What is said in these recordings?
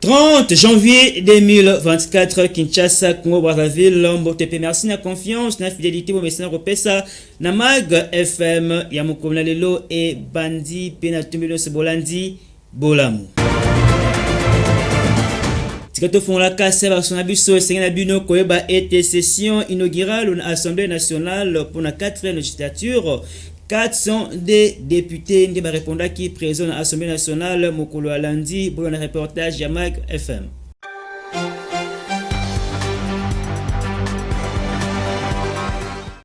30 janvier 2024, Kinshasa, Congo Brazzaville. Mbote pe merci na confiance na fidélité bomesana kopesa na Mag FM ya mokolo na lelo ebandi pe na tumbi nyonso bolandi bolamu. Tika tofongola kasa baso na biso. Esengeli na bino koyeba ete session inaugurale na Assemblée nationale mpo na 4e législature, 402 députés nde barepondaki présent na Assemblée nationale mokolo ya lundi. Bolanda reportage ya Mag FM.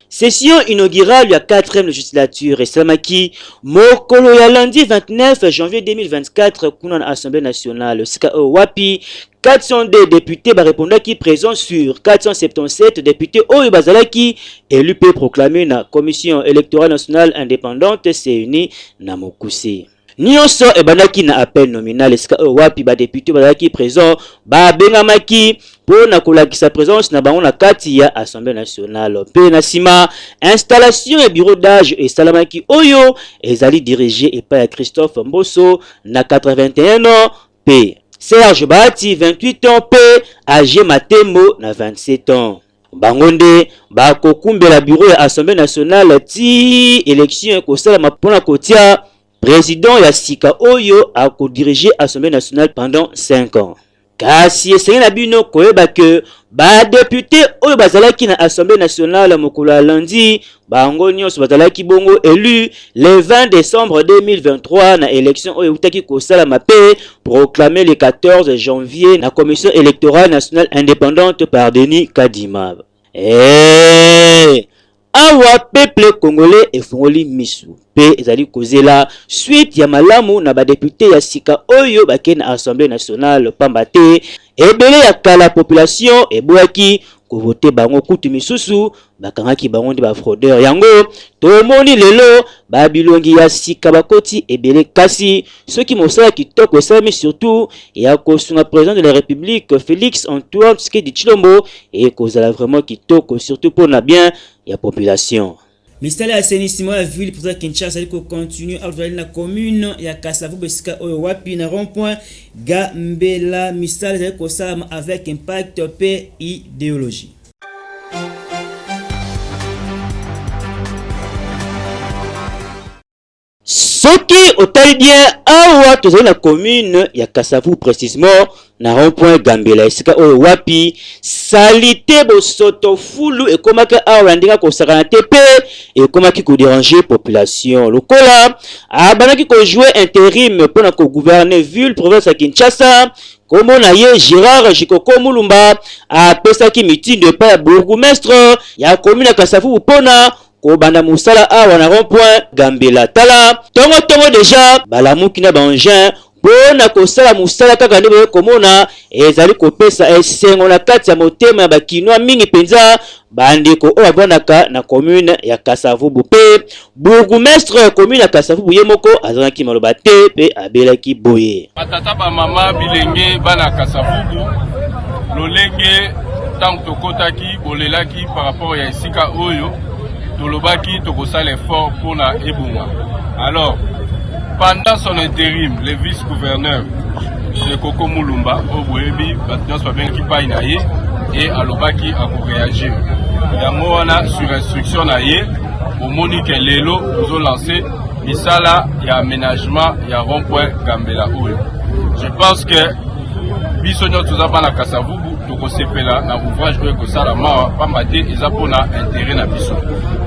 Session inaugurale ya 4e législature esalamaki mokolo ya lundi 29 janvier 2024 kuna na Assemblée nationale, sika oyo wapi 402 députés barepondaki présent sur 477 députés oyo bazalaki élu mpe proclamé na Commission électorale nationale indépendante, CENI na mokuse. Nyonso ebandaki na appel nominal, esika oyo wapi badéputés bazalaki présent babengamaki mpo na kolakisa présence na bango na kati ya Assemblée nationale. Mpe na nsima, installation ya bureau d'âge esalamaki, oyo ezali dirigé epai ya Christophe Mboso na 81 ans, mpe Serge Bahati 28 ans, mpe Age Matembo na 27 ans. Bango nde bakokumbela bureau ya Assemblée nationale ti élection ekosalama mpona kotia président ya sika oyo akodirige Assemblée nationale pendant 5 ans. Kasi esengeli na bino koyeba ke badéputés oyo bazalaki na Assemblée nationale mokolo ya lundi, bango nyonso bazalaki bongo élu le 20 décembre 2023 na élection oyo eutaki kosalama mpe proclamé le 14 janvier na Commission électorale nationale indépendante par Denis Kadima. Hey! Awa peuple congolais efungoli misu mpe ezali kozela suite ya malamu na badéputés ya sika oyo bakei na Assemblée nationale, pamba te ebele ya kala, population eboyaki kovote bango, kutu misusu bakangaki bango nde bafraudeur. Yango tomoni lelo babilongi ya sika bakoti ebele. Kasi soki mosala kitoko esalami, surtout ya kosunga président de la République Félix Antoine Tshisekedi Tshilombo, ekozala vraiment kitoko, surtout mpona bien ya population. Misala ya assainissement ya ville président Kinshasa azali kocontinue. Azali na commune ya Kasavubu, esika oyo wapi na rond point Gambela misala ezali kosalama avec impact mpe idéologie. Soki otali bien, awa tozali na commune ya Kasavubu, précisément na rond point Gambela, esika oyo wapi saleté, bosoto, fulu ekomaki awa na ndenge kosakana te mpe ekomaki kodéranger population. Lokola abandaki kojouer intérim mpona kogouverne ville province ya Kinshasa, nkombo na ye Gérard Jikoko Mulumba, apesaki mitindo epai ya bourgmestre ya commune ya Kasavubu mpona kobanda mosala awa na rond point Gambela. Tala, ntongo-ntongo déjà balamuki na baengin mpo na kosala mosala. Kaka nde boye komona, ezali kopesa esengo na kati ya motema ya bakinois mingi mpenza, bandeko oyo bavandaka na commune ya Kasavubu. Mpe bourgmestre ya commune ya Kasavubu ye moko azalaki maloba te mpe abelaki boye: Batata, bamama, bilenge, bana Kasavubu, lolenge ntango tokɔtaki, bolelaki par rapport ya esika oyo, tolobaki tokosala effort mpona ebonga. Alors, pendant son intérim, le vice-gouverneur Koko Mulumba, oyo boyebi, bato nyonso babengaki pai na ye e alobaki akoréagir. Yango wana, sur instruction na ye, omoni ke lelo tozolance misala ya aménagement ya rond point Gambela oyo. Je pense que biso nyonso toza bana Kasavubu, tokosepela na ouvrage oyo ekosala mawa, pamba te eza mpona intérêt na biso.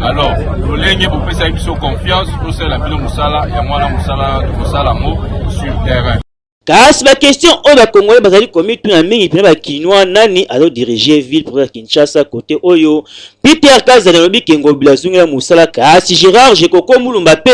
Alors, lolenge bopesaki biso confiance tosalela bino mosala, yango wana mosala tokosala yango sur terrain. Kasi baquestion oyo bakongolais bazali komituna mingi mpena, bakinois: nani azodirige ville province ya Kinshasa? Kote oyo Peter Kazadi alobi ke Ngobila azongela mosala, kasi Gérard Jekoko Mulumba mpe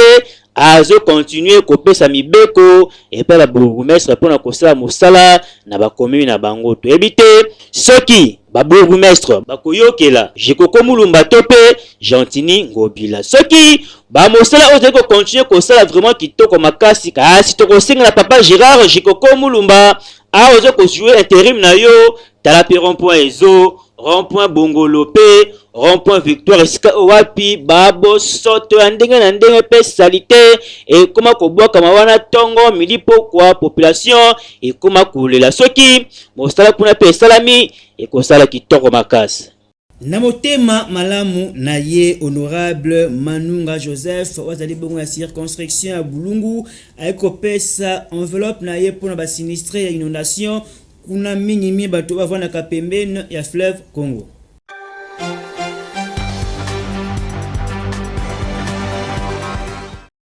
azokontinue kopesa mibeko epai ya babourgmestre mpona kosala mosala na bacommune na bango. Toyebi te soki babourgmestre bakoyokela Jekoko Mulumba to mpe Gentini Ngobila, soki bamosala oyo ezali kokontinue kosala vraiment kitoko makasi. Kasi tokosenga na papa Gérard Jikoko Mulumba, awa oza kojouer intérim na yo, tala mpe rond point ezo Rond-point Bongolo mpe rond-point Victoire esika oyo wapi ba bosoto ya ndenge na ndenge mpe salite ekoma kobwakama wana ntongo midi pokwa, population ekoma kolela. Soki mosala kuna mpe esalami ekosala kitoko makasi. Na motema malamu na ye, honorable Manunga Joseph oyo azali bongo ya circonscription ya Bulungu aye kopesa enveloppe na ye mpo na ba sinistres ya inondation kuna mingi mingi bato bavandaka pembeni ya fleuve Congo.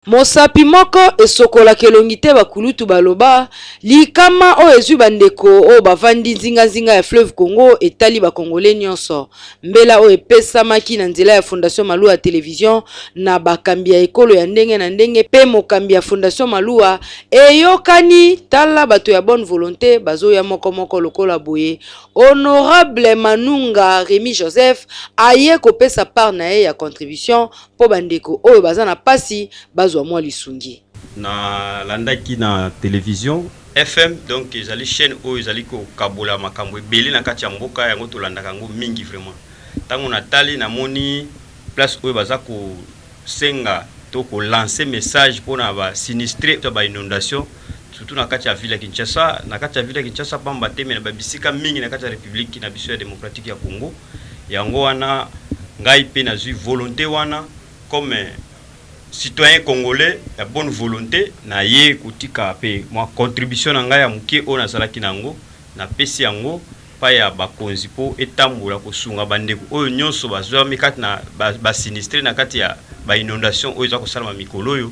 Mosapi moko esokolaka elongi te bakulutu baloba, likama oyo ezwi bandeko oyo bavandi nzinganzinga ya fleuve Congo etali ba congolais nionso. Mbela oyo epesamaki na nzela ya Fondation Maluwa Television na bakambi ya ekolo ya ndenge na ndenge pe mokambi ya Fondation Maluwa eyokani tala bato ya bonne volonte bazoya moko moko lokola boye Honorable Manunga Remy Joseph aye kopesa part na ye ya contribution mpo bandeko oyo baza na pasi bazwa mwa lisungi. Na landaki na television. FM donc ezali chaine oyo ezali ko kabola makambo ebele na kati ya mboka yango tolandaka yango mingi vraiment tango na tali na moni place oyo baza ko senga to ko lancer message pona ba sinistre ya ba inondation surtout na kati ya ville ya Kinshasa na kati ya ville ya Kinshasa pamba te mais na ba bisika mingi na kati ya republique na biso ya democratique ya Congo yango wana ngai pe nazui volonte wana comme Citoyen congolais ya bonne volonte, naye kotika pe mua contribution na ngai ya moke oyo nazalaki na yango, napesi yango epai ya bakonzi po etambola kosunga ba ndeko oyo nionso bazuami kati na ba sinistres na kati ya ba inondations oyo eza kosalama mikolo oyo.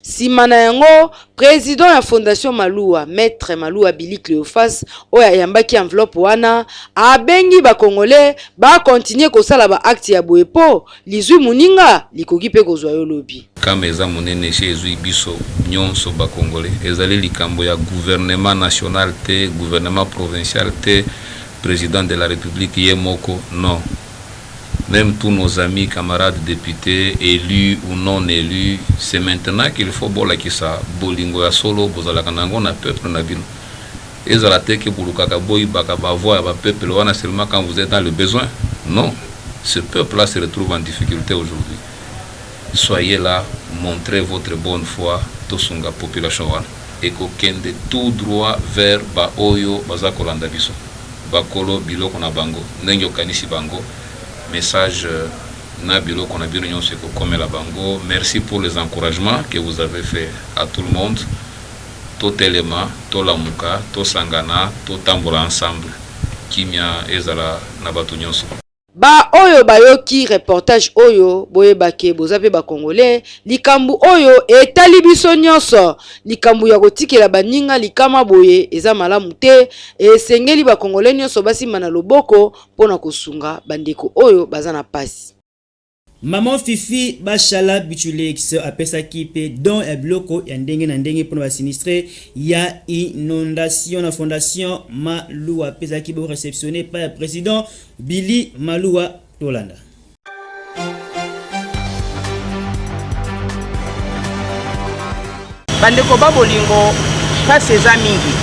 Sima na yango, president ya Fondation Maluwa, Maitre Maluwa Billy Cleophas, oyo ayambaki enveloppe wana, abengi ba Congolais ba continuer kosala ba actes ya boye mpo lizwi moninga, likoki mpe kozwa yo lobi. Likama eza monene esi ezui biso nionso ba congolais. Ezali likambo ya gouvernement national te, gouvernement provincial te, president de la republique ye moko, non. Meme tous nos amis camarades deputes elus ou non elus, c'est maintenant qu'il faut bolakisa bolingo ya solo bozalaka na yango na peuple na bino. Ezala te que bolukaka boyibaka ba voix ya ba peuple wana seulement quand vous etes dans le besoin. Non, ce peuple là se retrouve en difficulte aujourd'hui. Soyez là, montrez votre bonne foi, tosunga population wana. Ekokende tout droit vers ba oyo baza kolanda biso. Bakolo biloko na bango ndenge okanisi bango message na biloko na bino nionso ekokomela bango merci pour les encouragements que vous avez fait à tout le monde totelema tolamuka tosangana totambola ensemble kimia ezala na batu nionso. Ba oyo bayoki reportage oyo boyeba ke boza pe ba congolais, likambu oyo etali biso nionso, likambu ya kotikela baninga likama boye eza malamu te, esengeli ba congolais nionso basimbana loboko pona kosunga ba ndeko oyo baza na pasi. Maman Fifi Bashala Bichulex apesaki pe don ya biloko ya ndenge na ndenge pona ba sinistres ya inondation na fondation Maluwa pe ezalaki bo receptionner epai ya president Billy Maluwa tolanda. Bandeko ba bolingo pasi eza mingi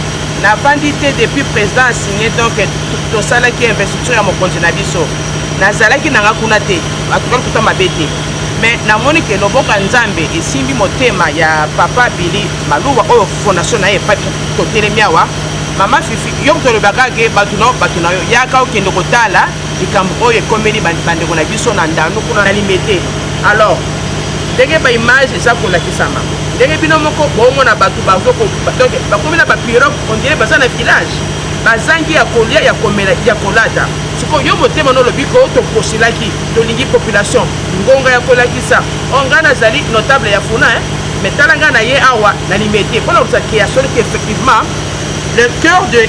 navandi te depuis president asigne donc tosalaki investiture ya mokonzi na biso nazalaki nanga kuna te atuka lokuta mabe te mais namoni ke loboko ya nzambe esimbi motema ya papa Billy Maluwa oyo fondation na ye epai totelemi awa mama Fifi yo moto olobaka ke bato na bato na yo yaka okende kotala likambo oyo ekomeli bandeko na biso na ndanu kuna na limete alors ndenge ba image eza kolakisama ndenge bino moko bomona bato bazo donc bakomi na ba pirogue on dirait baza na village bazangi ya kolia ya komela ya kolata sikoyo yo motema no olobi ko toposilaki tolingi population ngonga ya kolakisa o ngai nazali notable ya funa hein? mais tala ngai na ye awa na limete mpona kolakisa ke ya solo ke effectivement le cœur de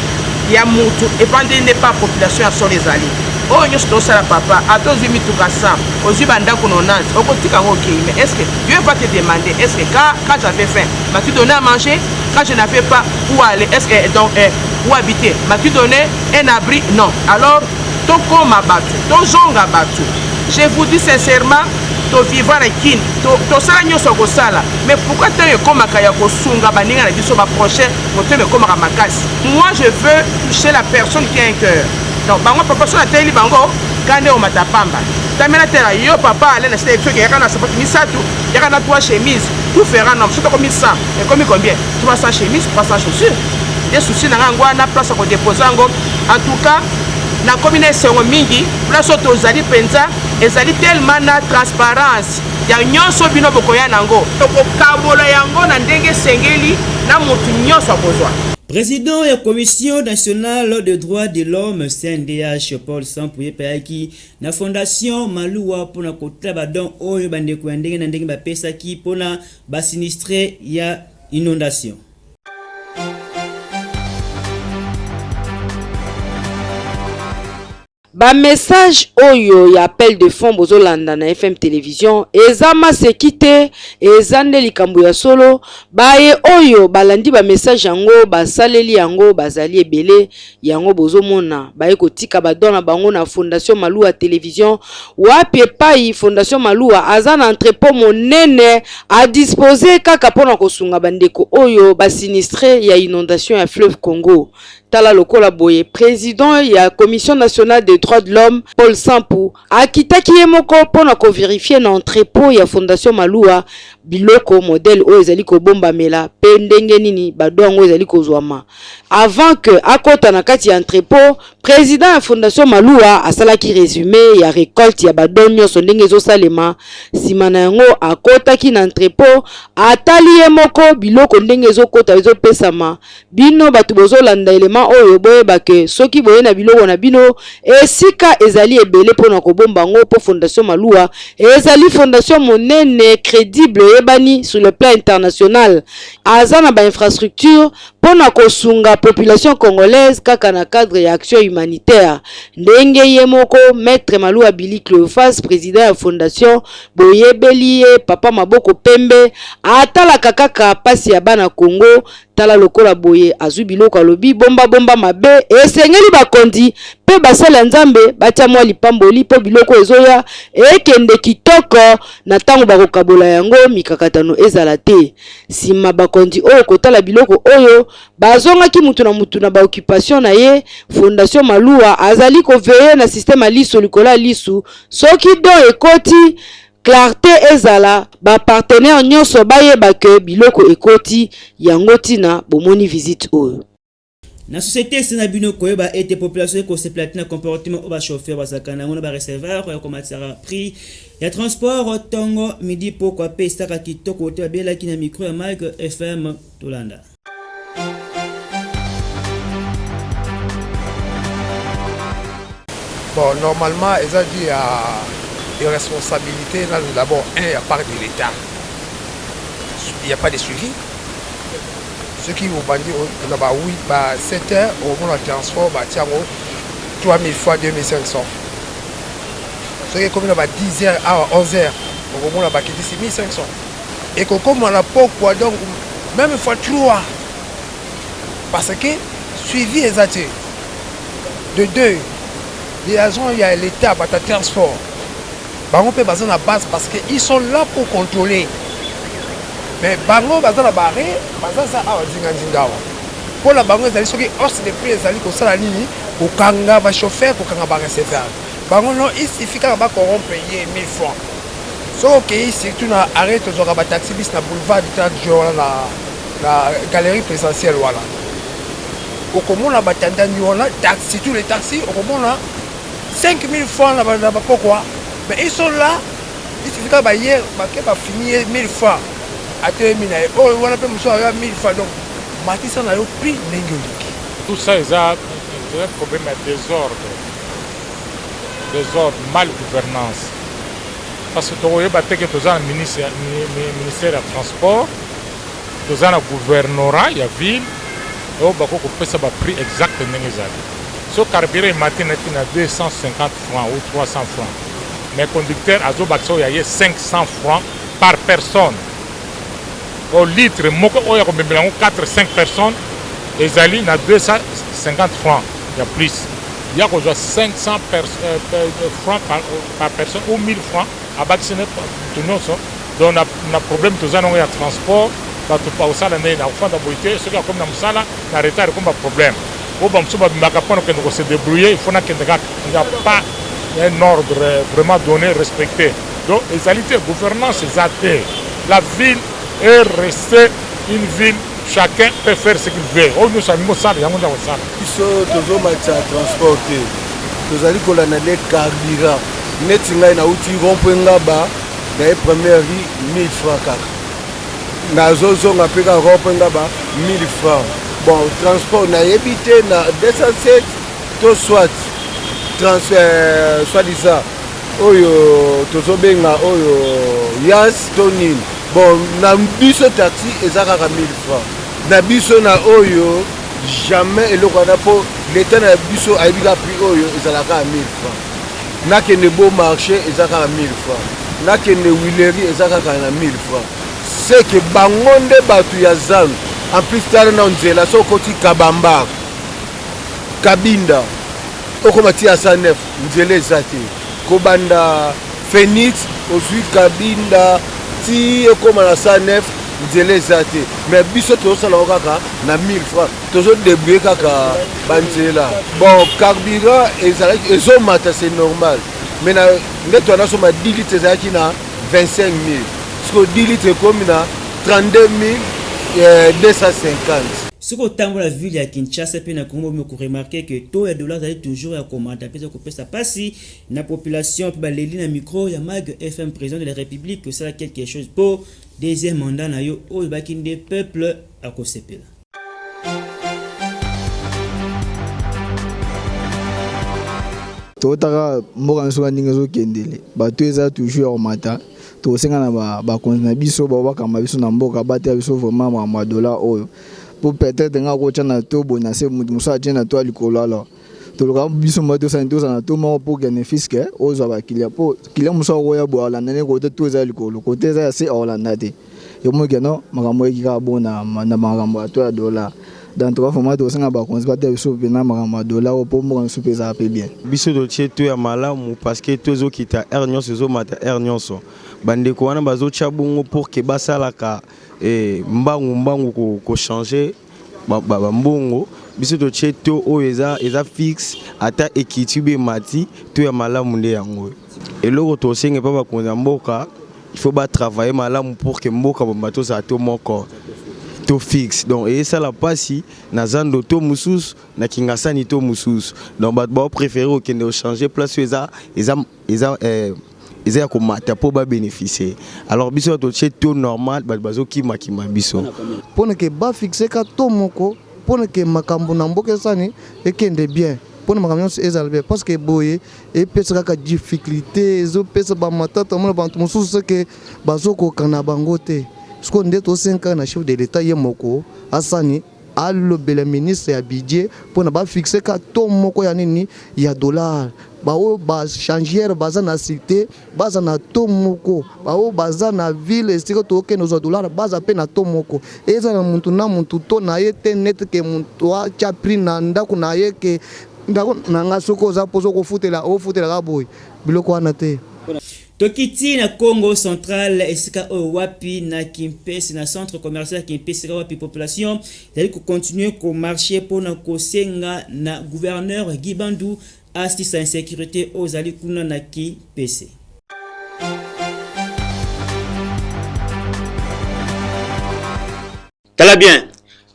ya mutu evandeli nde pa population ya solo ezali oyo nyonso tosala papa ata ozwi mituka 100 ozwi bandako 90 okotika yango okei mais est ce que Dieu va te demander est ce que quand, quand j'avais faim m'as-tu donné à manger quand je n'avais pas où aller est ce que donc eh, où habiter m'as-tu donné un abri non alors tokoma bato tozonga bato je vous dis sincèrement toviva na kin tosala nyonso ya kosala mais pourquoi ntango ekomaka ya kosunga baninga na biso baprochain motema ekomaka makasi moi je veux toucher la personne qui a un cœur. Donc bango papa so nateyeli bango kande omata pamba. Tamela tela yo papa ale na site soki yaka na sapato misatu, yaka na trois chemises, tout fera non. Soki tokomi 100, ekomi combien? 300 chemises, 300 chaussures. Nde souci na nga yango wana place ya kodepose yango. En tout cas, nakomi na esengo mingi place oyo tozali mpenza ezali tellement na transparence ya nyonso bino bokoya na yango tokokabola yango na ndenge esengeli na motu nyonso akozwa. President ya Commission nationale de droits de l'homme, CNDH, Paul Sampu ye mpe ayaki na Fondation Maluwa mpo na kotala ba dons oyo bandeko ya ndenge na ndenge bapesaki mpo na ba sinistres ya inondation. Ba message oyo ya appel de fonds bozolanda na FM television eza maseki te, eza nde likambo ya solo. Baye oyo balandi ba message yango basaleli yango bazali ebele, yango bozomona baye kotika ba don na bango na Fondation Maluwa Television, wapi epayi Fondation Maluwa aza na entrepot monene a disposer kaka pona kosunga bandeko oyo ba sinistres ya inondation ya fleuve Congo. Tala lokola boye president ya Commission nationale des droits de l'homme Paul Sampu akitaki ye moko mpo na ko verifier na entrepot ya Fondation Maluwa biloko modèle oyo ezali kobombamela mpe ndenge nini ba dons yango ezali kozwama. Avant que akota na kati ya entrepot, president ya Fondation Maluwa asalaki resume ya recolte ya ba dons nionso ndenge ezosalema. Sima na yango akotaki na entrepot, atali ye moko biloko ndenge ezokota ezopesama. Bino batu bozolanda element oyo boyeba que soki boye na biloko na bino esika ezali ebele pona kobomba yango po fondation Maluwa ezali fondation monene credible eyebani sur le plan international aza na ba infrastructure pona kosunga population congolaise kaka na cadre ya action humanitaire ndenge ye moko maitre Maluwa Billy Cleophas president ya fondation boyebeli ye papa maboko pembe atalaka kaka pasi ya bana Congo Tala lokola boye azwi biloko alobi bomba bomba mabe esengeli bakonzi pe basali ya Nzambe batia mwa lipamboli po biloko ezoya ekende kitoko na tango bakokabola yango mikakatano ezala te. Sima bakonzi oyo kotala biloko oyo bazongaki mutu na mutu na ba occupation na ye. Fondation Maluwa azali ko veiller na système ya liso likolo ya lisu soki don ekoti Clarte ezala, ba partenaires nionso bayeba que biloko ekoti, yango tina bomoni visite oyo. Na societe esi na bino koyeba ete population ekosepela te na comportement oyo ba chauffeurs bazalaka na yango na ba receveurs ya komatisaka prix ya transport tongo, midi, pokwa pe esaka kitoko te babelaki na micro ya Mike FM tolanda. Bon, normalement, eza dû ya irresponsabilité nanu d'abord un ya part de l'État. Il n'y a pas de suivi. Soki obandi na ba 8 ba 7 heures okomona transport batia yango 3000 fois 2500. Soki ekomi na ba 10 heures awa 11 heures okomona bakitisi 1500. Ekokoma na pokwa donc meme fois 3 parce que suivi eza te. De deux, les agents ya l'Etat bato ya transport bango mpe baza na base parce que ils sont là pour contrôler mais bango baza na barre baza za awa nzinga nzinga awa mpo na bango ezali soki hausse de prix ezali kosala nini kokanga ba chauffeur kokanga ba receveur bango non il suffit kaka ba corrompre ye 1000 francs soki okei surtout na arrêt tozwaka ba taxi bis na boulevard du 30 juin wana na, na galerie présidentielle wana okomona batandani wana surtout les taxis okomona 5000 francs na bapokwa mais ils sont là il suffit kaka baye bake bafini ye 1000 francs atelemi na ye oyo wana mpe mosusu aya 1000 francs donc matisa na yo prix ndenge olingi. Tout ça eza problème ya desordre, desordre, mal gouvernance parce que tokoyeba te ke toza na ministère ya transport, toza na gouvernorat ya ville oyo bakoki kopesa ba prix exact ndenge ezali. Soki carburant emati neti na 250 francs ou 300 francs, mais conducteur azobakisa oyo ya ye 500 francs par personne. Oyo litre moko oyo akomemela yango 4 5 personnes ezali na 250 francs ya plus. Ye akozwa 500 francs par personne ou 1000 francs abakisi na moto nyonso. Donc na, na problème toza nango ya transport, bato bakosala ndenge na kofanda boye te, soki akomi na mosala na retard ekomi ba problème. Oyo bamosusu babimaka mpo na kokende ko se debrouiller, il faut nakende kaka. Il n'y a pas un ordre vraiment donné, respecté. Donc ezali te, gouvernance eza te. La ville est restée une ville, chacun peut faire ce qu'il veut. Oyo nyonso alingi kosala, yango nde akosala. Biso tozomatisa transport te, tozali kolanda nde carburant. Neti ngai nauti rond-point Ngaba, naye première rue 1000 francs kaka. Nazozonga mpe kaka rond-point Ngaba 1000 francs. Bon, transport nayebi te na 207 to soit transfert soi-disant oyo tozobenga oyo yas to nini. Bon, na biso taxi eza kaka 1000 francs na biso na oyo jamais eloko wana, mpo leta na biso ayebi kaka prix oyo ezalaka ya 1000 francs. Nakende Beau Marché eza kaka 1000 francs, nakende Huilerie eza kaka na 1000 francs. Seke bango nde bato ya zanu. En plus tala na nzela, so okoti Kabambar Kabinda okoma ti ya 109 nzela eza te. Kobanda Phoenix ozwi Kabinda ti ekoma na 109 nzela eza te. Mais biso tozosala yango kaka na 1000 francs, tozodébrouiller kaka banzela. Bon, carburant ezalaki ezomata, c'est normal, mais na nde toanda soma 10 litres ezalaki na 25 000, sikoyo 10 litres ekomi na 32 250. Soki otambola ville ya Kinshasa mpe na Congo mobimba, okoremarquer que taux ya dollar ezali toujours ya komata mpe eza kopesa mpasi na population. Mpe baleli na micro ya Mag FM, président de la République osala quelque chose mpo deuxième mandat na yo oyo baki nde peuple akosepela. Totaka mboka nyonso ka ndenge ezokendele, bato eza toujours ya komata. Tokosenga na bakonzi na biso bao bakamba biso na mboka, bateya biso vraiment makambo ya dollar oyo, po peut-être nga akotya na to boye na se, moto mosusu atie na to ya likolo. Alors toluka biso moko tosani tozala na to moko po kende fiske ozwa baclient, po client mosusu akoya boye alanda nde kote to eza likolo, kote eza ya se akolanda te. Yo keno makambo eki kaka bo na makambo ya to ya dollar. Donc toka vraiment tosenga bakonzi bateya biso mpena makambo ya dollar oyo, mpo mboka biso mpe ezala mpe bien. Biso totie to ya malamu parce que to ezokita heure nyonso, ezomata heure nyonso. Bandeko wana bazotya bongo pour que basalaka mbangu mbangu kochanger bambongo. Biso totie to oyo eza fixe, ata ekiti be emati, to ya malamu nde yango. Eloko tosenga mpa bakonzi ya mboka, il faut batravailler malamu pour que mboka bomba tozala to moko to fixe. Donc eyesala mpasi na zando to mosusu, na Kingasani to mosusu. Donc bato baopréféré kokende kochanger place oyo eza ya komata mpo babénéficie. Alors biso totie to normal, bato bazokimakima biso. Mpona ke bafixe ka to moko, mpona ke makambo na mboka esani ekende bien, mpona makambo nyonso ezala bien, parce que boye epesa kaka difficulté, ezopesa bamatata. Omona bato mosusu soki bazokoka na bango te. Sikoyo nde tosenga kaka na chef de l'État ye moko asani alobela ministre ya budget mpona bafixe ka to moko ya nini ya dollar. Baoyo bachangeur baza na cité baza na to moko, baoyo baza na ville esika tokende ozwa dollar baza mpe na to moko. Eza na mutu na mutu to na ye te, neti ke mutu atya prix na ndako na ye, ke ndako na nga soki oza mposa okofutela, ofutelaka boye, biloko wana te. Tokiti na Congo Central, esika oyo wapi na Kimpese, na centre commercial ya Kimpese, esika wapi population ezali kocontinuer komarcher mpona kosenga na gouverneur Guy Bandu asisa insécurité oyo ezali kuna na Kimpese. Tala bien,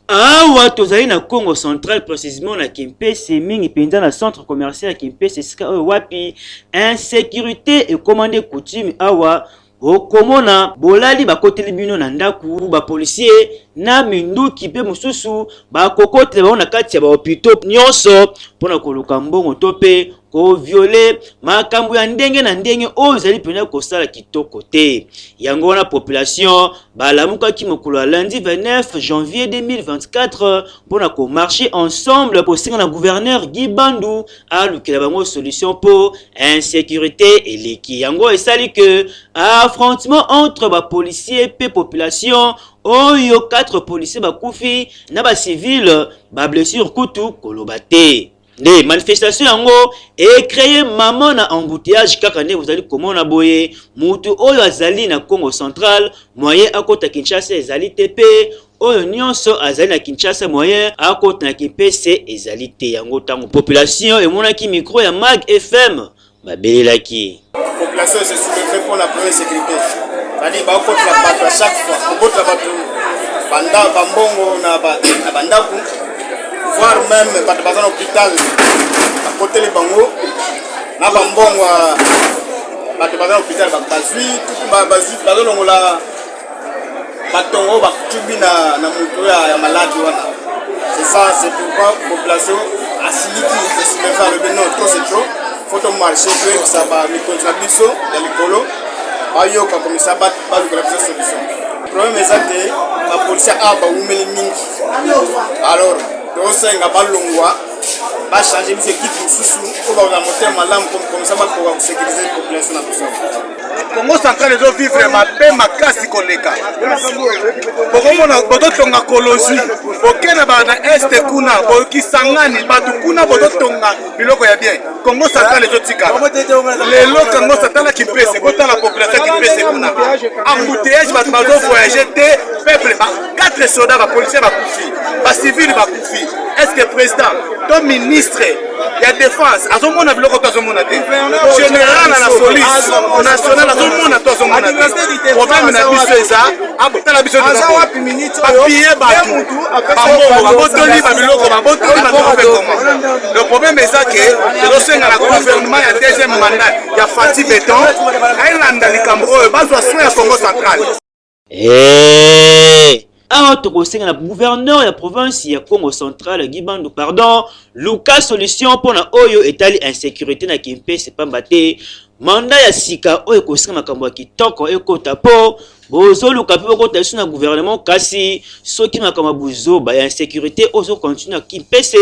awa tozali na Congo Central, précisément na Kimpese, mingi mpenza na centre commercial ya Kimpese, esika oyo wapi insécurité ekoma nde coutume. Awa okomona bolali, bakoteli bino na ndako bapolicier na minduki, mpe mosusu bakokotela bango na kati ya bahôpitaux nyonso mpona koluka mbongo to mpe kovioler, makambo ya ndenge na ndenge oyo ezali mpenza kosala kitoko te. Yango wana population balamukaki mokolo ya lundi 29 janvier 2024 mpona komarcher ensemble, kosenga na gouverneur Guy Bandu alukela bango solution mpo insécurité eleki. Yango esali ke affrontement entre bapolicier mpe population oyo 4 policier bakufi na bacivile bablessure kutu koloba te. Nde manifestation yango ecréer mama na embouteillage kaka nde bozali komona boye. Mutu oyo azali na Congo Central, moyen akota Kinshasa ezali te, mpe Oyo nionso azali na Kinshasa moyen akota na Kimpese ezali te yango tango population emonaki micro ya Mag FM babelelaki. Population se souleve mpo na problème sécurité c'est-à-dire bakotela bato à chaque fois kobotela bato banda bambongo na bandako voire même bato baza na hôpital bakoteli bango na bambongo bato baza na hôpital bazwi kutu bazolongola batongo oyo batubi na, na moto ya, ya maladi wana c'est ça c'est pourquoi population asiliki esouleve alobi non trop c'est trop faut tomarche toyebisa bamikonzi na biso ya likolo bayoka komisa balukela biso solution problème eza te bapolisier awa bawumeli mingi alors tosenga balongwa bachange biso ekipe mosusu oyo bakozala motema malamu komisa bakoka kosécurise population na biso Congo central ezo vivre mabe makasi koleka. Bokomona bozotonga kolozi, boke na ba na est kuna, bokisangani bato kuna bozotonga biloko ya bien. Congo central ezotikala lelo. Congo central Kimpese, botala population Kimpese kuna, embouteillage, bato bazo voyager te, peuple ba 4 soldats ba policiers bakufi, ba civils bakufi. Est-ce que président to ministre ya défense azomona biloko to azomona te? Général na police nationale azomona to azomona te? Problème na biso eza tala biso bapille bato bambongo, babotoli babiloko, babotoli bato mpe koma. Le problème eza ke tozosenga na gouvernement ya deuxième mandat ya Fatshi Béton ayelanda likambo oyo, bazwa soin ya Congo central. Hey! Awa tokosenga na gouverneur ya province ya Congo central Guy Bandu pardon, luka solution mpo na oyo etali insécurité na Kimpese, pamba te mandat ya sika oyo ekosenga makambo ya kitoko ekota mpo bozoluka mpe bokota biso na gouvernement, kasi soki makambo ya buzoba ya insécurité ozo continue na Kimpese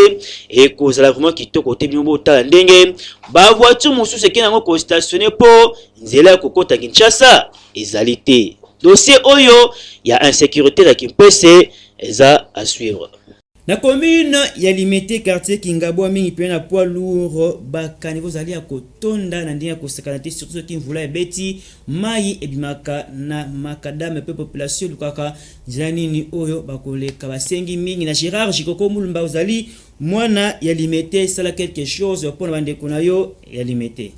ekozala vraiment kitoko te. Bino botala ndenge ba voiture mosusu ekende yango kostationne mpo nzela ya kokota Kinshasa ezali te. Dossier oyo ya insécurité na Kimpese eza à suivre. Na commune ya Limete, quartier Kingabwa, mingi mpenza na poids lourd, ba caniveaux ezali ya kotonda na ndenge ya kosakana te, surtout soki mvula ebeti, mayi ebimaka na macadam mpe population elukaka nzela nini oyo bakoleka. Basengi mingi na Gerard Jikoko Mulumba, ozali mwana ya Limete, sala quelque chose mpo na bandeko na yo ya Limete.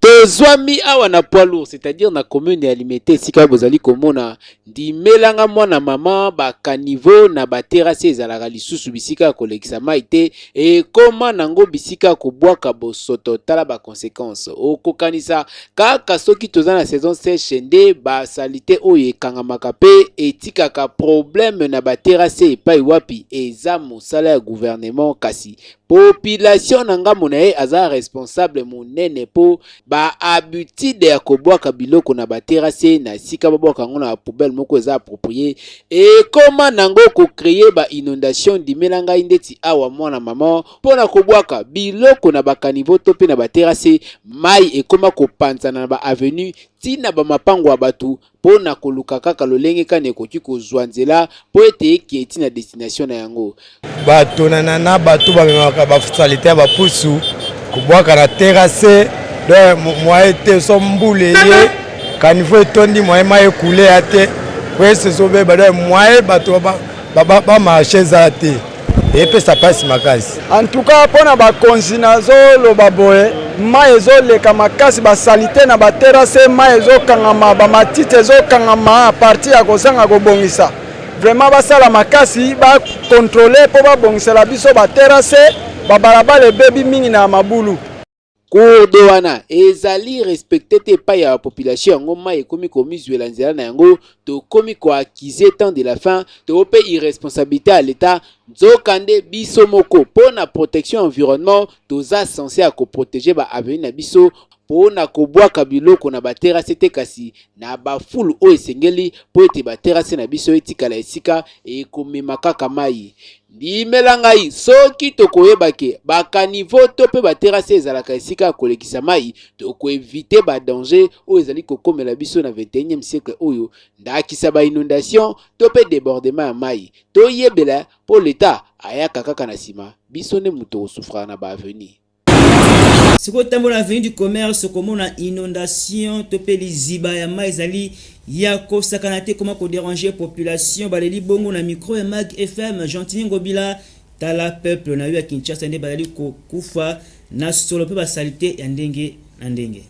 Tozwami awa na poids lourd, c'est-à-dire na commune ya Limete, esika bozali komona ndimelanga mwana mama, ba caniveau na ba terrasse ezalaka lisusu bisika ya kolekisa mai te, ekoma nango bisika ya kobwaka bosoto. Tala ba consequences, okokanisa kaka soki toza na saison sèche nde ba salite oyo ekangamaka pe etikaka problème na ba terrasse epai wapi eza mosala ya gouvernement, kasi population na ngambo na ye aza responsable monene po ba habitude ya kobwaka biloko na ba terrasse na esika babwaka yango na ba poubelle moko eza approprié ekoma nango ko créer ba inondation. Ndimela ngai ndeti awa mwana mama, mpo na kobwaka biloko na ba caniveau to mpe na ba terrasse, mayi ekoma kopanzana na ba avenue ti na ba mapango ya bato mpo na koluka kaka lolenge kani ekoki kozwa nzela mpo ete ekee ti na destination na yango. Bato na nana bato bamemaka basalite ya bapusu kobwaka na terrasse, donc moyen te. So mbula eye, caniveau etondi, moyen mai ekule ya te, presse ezobeba, donc moyen bato bamarche eza te, epesa mpasi makasi. En tout cas mpo na bakonzi nazoloba boye, mai ezoleka makasi, basalite na baterase, mai ezokangama, bamatiti ezokangama a partir ya kozanga kobongisa. Vraiment basala makasi bakontrole mpo babongisela biso baterase, babalabala ebebi mingi na mabulu. Cours d'eau wana ezali respecte te epai ya ba population, yango mayi ekomi komizwela nzela na yango, tokomi ko accuser temps de la fin to pe irresponsabilite ya l'etat, nzoka nde biso moko po na protection ya environnement toza cense ya ko proteger ba avenue na biso po na kobwaka biloko na ba terrasse te kasi na ba fulu oyo esengeli po ete ba terrasse na biso etikala esika ekomema kaka mayi. Ndimela ngai, soki tokoyeba ke ba caniveaux to pe ba terrasses ezalaka esika ya kolekisa mayi, toko eviter ba dangers oyo ezali kokomela biso na 21e siècle oyo, ndakisa ba inondations to pe debordement ya mayi. Toyebela po l'Etat ayaka kaka na sima, biso nde mutu toko souffraka na ba avenues. Sikoyo tambola na avenue du commerce okomona inondation to pe liziba ya mayi ezali ya kosakana te ekoma ko deranger population baleli bongo na micro ya Mag FM Gentiny Ngobila tala peuple na yo ya Kinshasa nde bazali kokufa na solo pe ba salite ya ndenge na ndenge.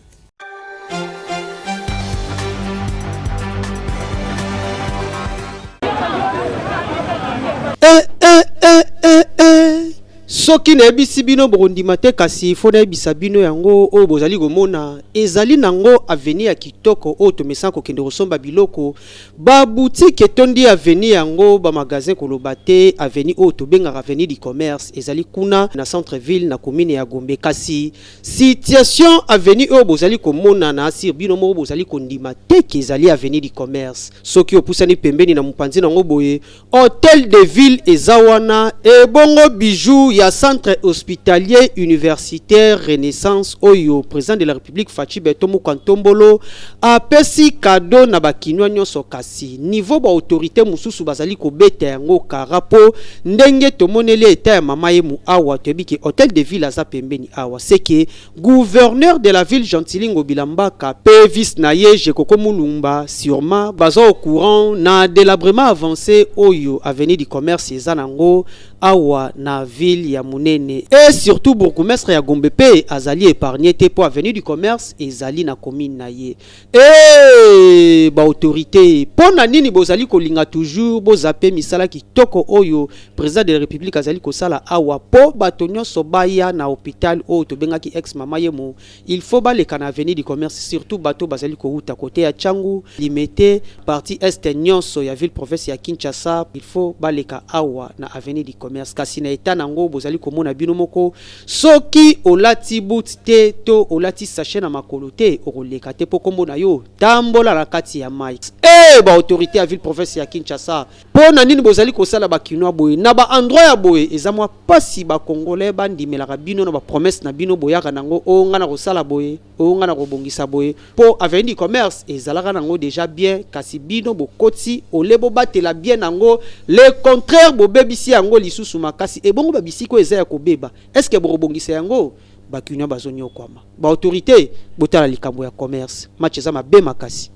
Eh, eh, eh, eh, eh. Soki nayebisi bino bokondima te kasi fo nayebisa bino yango oyo bozali komona ezali nango avenue ya kitoko oyo tomesana kokende kosomba biloko ba boutique etondi avenue yango ba magasin koloba te avenue oyo tobengaka avenue du commerce ezali kuna na centre ville na commune ya Gombe kasi Situation avenue oyo bozali komona na sur bino moko bozali kondima te ke ezali avenue du commerce. Soki opusani pembeni na mopanzi nango boye, hotel de ville eza wana ebongo bijoux ya centre hospitalier universitaire Renaissance oyo president de la Republique Fatshi Beton Mukwa Ntombolo apesi cadeau na ba kinois nionso kasi niveau ba autorites mosusu bazali kobeta yango kara po ndenge tomoneli etat ya mama yemu awa toyebi ke hotel de ville aza pembeni awa ce que gouverneur de la ville Gentiny Ngobila Mbaka pe vice na ye Gecoco Mulumba surement baza au courant na delabrement avance oyo avenue du commerce eza nango awa na ville ya munene et surtout bourgoumestre ya Gombe pe azali epargne te po avenue du commerce ezali na commune na ye. Eeeee ba autorites pona nini bozali kolinga toujours bo zapper misala kitoko oyo president de la republique azali kosala awa po bato nionso baya na hopital oyo tobengaki ex mama yemo il faut baleka na avenue du commerce surtout bato bazali kowuta cote ya tshangu, limete, partie est nionso ya ville province ya Kinshasa il faut baleka awa na avenue du commerce kasi na etat nango bozali komona bino moko Soki olati boot te to olati sachet na makolo te okoleka te po kombo na yo tambola na kati ya mayi. Eh ba autorites ya ville province ya Kinshasa po na nini bozali kosala ba kinois boye na ba endroit ya boye eza mwa pasi ba congolais ba ndimelaka bino na ba promesse na bino boyaka nango oh nga nakosala boye oh nga nakobongisa boye po avenue du commerce ezalaka nango dejà bien kasi bino bokoti au lieu bobatela bien nango le contraire bobebisi yango lisusu makasi ebongo ba bisika oyo eza ya kobeba est ce que bokobongisa yango ba kinois bazoniokwama ba autorite botala likambo ya commerce match eza mabe makasi.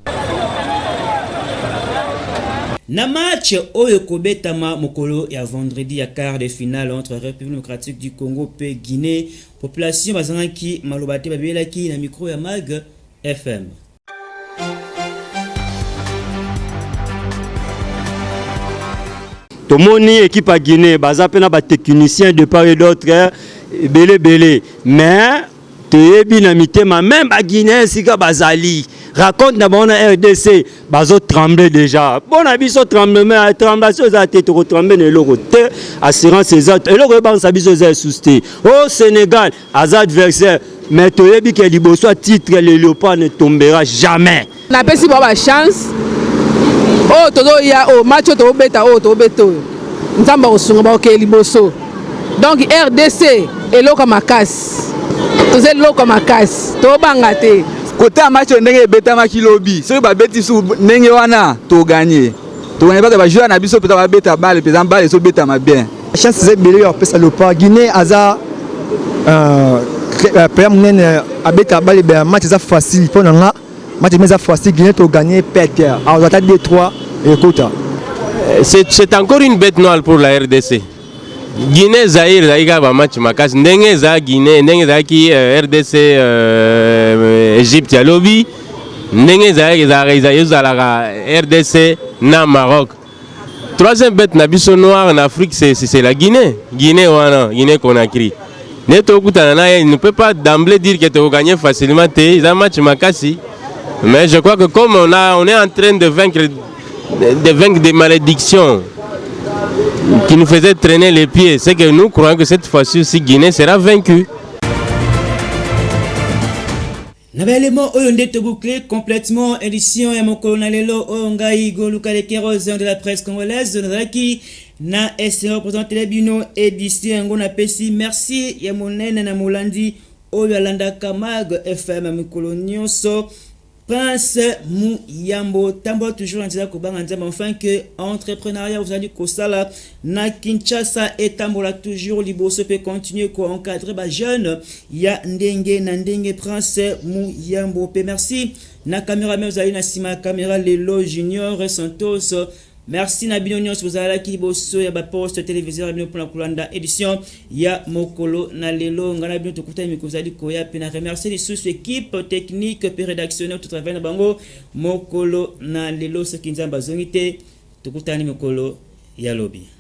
Na match oyo ekobetama mokolo ya vendredi ya quart de finale entre Republique democratique du Congo mpe Guinee, Population bazangaki maloba te babelaki na micro ya Mag FM. Tomoni equipe ya Guinée baza pe na ba techniciens de part et d'autre ebele ebele mais toyebi na mitema meme ba Guinéens esika bazali raconte na bango na RDC bazo tremble déjà mpo na biso tremblement tremblation eza te tokotremble na eloko te assurance eza eloko ebangisa biso eza esusu te o oh, Sénégal aza adversaire mais toyebi ke liboso ya titre le léopard ne tombera jamais napesi bango bachance oyo tozoya oyo match oyo tobeta oyo tobeta oyo nzambe akosunga bakokende liboso donc rdc eloko ya makasi toza eloko ya makasi tobanga te kote ya match oyo ndenge ebetamaki lobi soki babeti su ndenge wana toganye toganye parce bajoueur na biso mpenza babeta bale mpenza bale ezobetama bien chance eza ebele ya kopesa leopard guinée aza euh, euh, player monene abeta bale match eza facile mpo na nga Match eza facile, Guinée to gagner pete. Alors ata 2 3 ekota. C'est encore une bête noire pour la RDC. Guinée Zaïre ezalaki kaka ba match makasi ndenge eza Guinée ndenge ezalaki euh, RDC euh, Egypte ya lobi ndenge ezalaki ezalaka RDC na Maroc Troisième bête na biso noire en Afrique c'est la Guinée. Guinée wana, Guinée Conakry. Ne tokutana na ye, ne peut pas d'emblée dire que toko gagner facilement te, eza match makasi. Mais je crois que comme on a on est en train de vaincre de vaincre des malédictions qui nous faisaient traîner les pieds, c'est que nous croyons que cette fois-ci aussi Guinée sera vaincue. Na ba elements oyo nde to boucler complètement edition ya mokolo na lelo oyo ngai Hugo Lukaleke Rose de la presse congolaise nazalaki na esengo représenter bino edition yango napesi merci ya monene na molandi oyo alandaka Mag FM mikolo nyonso. Prince Muyambo, tambola toujours na nzela kobanga Nzambe enfin que entrepreneuriat ozali kosala na Kinshasa etambola toujours liboso pe continuer ko encadrer ba jeunes ya ndenge na ndenge. Prince Muyambo pe merci na cameraman ozali na sima ya camera lelo, Junior Santos. Merci na bino nyonso bozalaki liboso ya baposte téléviseur ya bino mpona kolanda édition ya mokolo na lelo. Ngai na bino tokutani mikolo ezali koya, mpe na remercier lisusu équipe technique mpe rédactionnel totravaille na bango mokolo na lelo. Soki Nzambe azongi te, tokutani mikolo ya lobi.